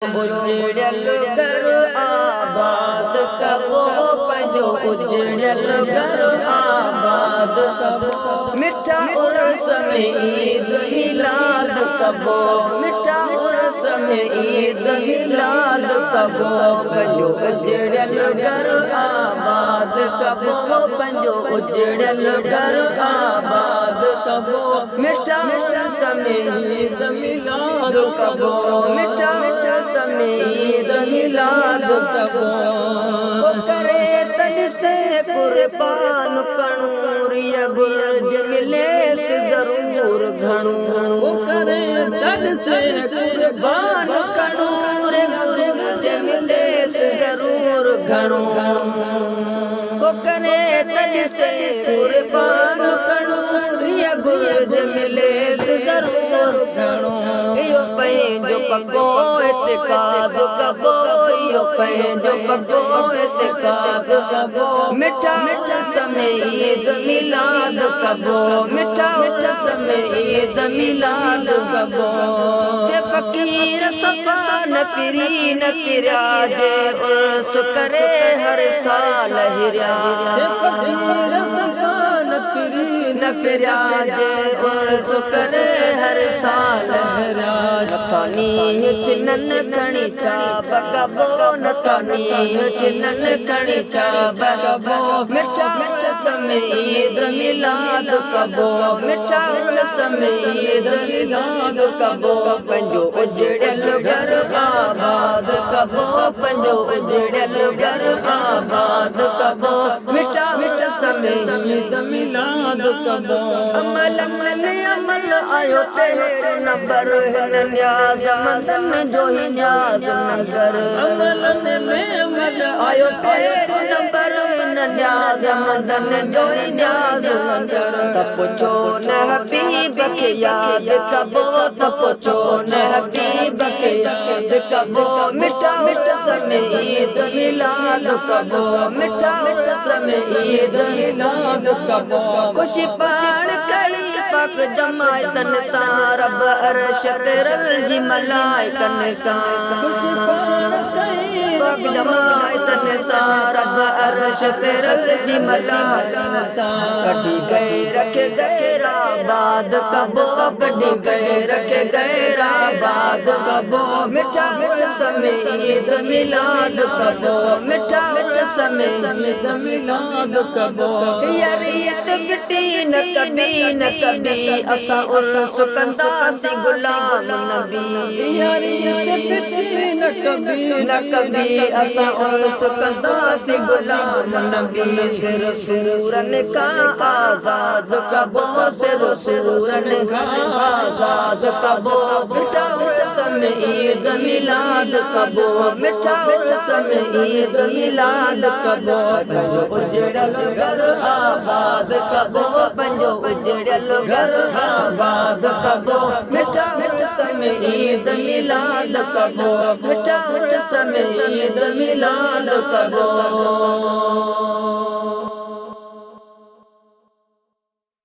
اجڙيل گهر آباد ڪبو، پنهنجو اجڙيل گهر آباد ڪبو. مٺا عرس ۾ عيد ميلاد ڪبو، مٺا عرس ۾ عيد ميلاد ڪبو. پنهنجو اجڙيل گهر آباد ڪبو، پنهنجو اجڙيل گهر آباد ڪبو. مٺا عرس ۾ عيد ميلاد ڪبو، مٺا عرس ۾ عيد ميلاد ڪبو. ڪو ڪري ته ڏسي قربان ڪڻوريءَ گهرج مليس ضرور گهڻو. ڪو ڪري ته ڏسي قربان ڪڻور گهرج مليس ضرور گهڻو. ڪو ڪري ته ڏسي قربان ڪڻوريءَ گهرج مليس ضرور گهڻو. اهو پنهنجو پڪو اعتقاد ڪبو، اهو پنهنجو پڪو اعتقاد ڪبو. مٺا عرس ۾ عيد ميلاد ڪبو، مٺا عرس ۾ عيد ميلاد ڪبو. سي فقير صفا نه ڦري نه ڦريا، جي عرس ڪري هر سال هريا. سي فقير صفا نه ڦري نه ڦريا، جي عرس ڪري هر سال هريا. نٿا نينهن ڇنن کڻي ڇا ڪبو، نٿا نينهن ڇنن کڻي ڇا ڪبو. مٺا عرس ۾ عيد ميلاد ڪبو، مٺا عرس ۾ عيد ميلاد ڪبو. پنهنجو اجڙيل گهر آباد ڪبو، پنهنجو اجڙيل گهر آباد ڪبو. مٺا عرس ۾ عيد ميلاد ڪبو. عملن ۾ عمل آيو پهريون نمبر، هن نياز مندن جو ئي نياز ننگر. عملن ۾ عمل آيو پهريون نمبر، هن نياز مندن جو ئي نياز ننگر. ته پڇو نه حبيب کي ياد ڪبو، ته پڇو نه حبيب کي ياد ڪبو. مٺا عرس ۾ عيد ميلاد ڪبو، مٺا عرس ۾ عيد ميلاد ڪبو. خوشي پاڻ ڪئي پاڪ جماعتن سان، رب عرش تي رلجي ملائڪن سان. خوشي پاڻ ڪئي پاڪ جماعتن سان، رب عرش تي رلجي ملائڪن سان. ڪڍي غير کي غير آباد ڪبو، ڪڍي غير کي غير آباد ڪبو. مٺا عرس ۾ عيد ميلاد ڪبو، مٺا عرس ۾ عيد ميلاد ڪبو. ياريت ڦٽي نه ڪبي نه ڪبي، اسان عرس ڪنداسين غلام نبي. ياريت ڦٽي نه ڪبي نه ڪبي، اسان عرس ڪنداسين غلام نبي. سر سرورن کان آزاد ڪبو، سر سرورن کان آزاد ڪبو. مٺا عرس ۾ عيد ميلاد ڪبو، مٺا عرس ۾ عيد ميلاد ڪبو. پنهنجو اجڙيل گهر آباد ڪبو، پنهنجو اجڙيل گهر آباد ڪبو. مٺا عرس ۾ عيد ميلاد ڪبو، مٺا عرس ۾ عيد ميلاد ڪبو.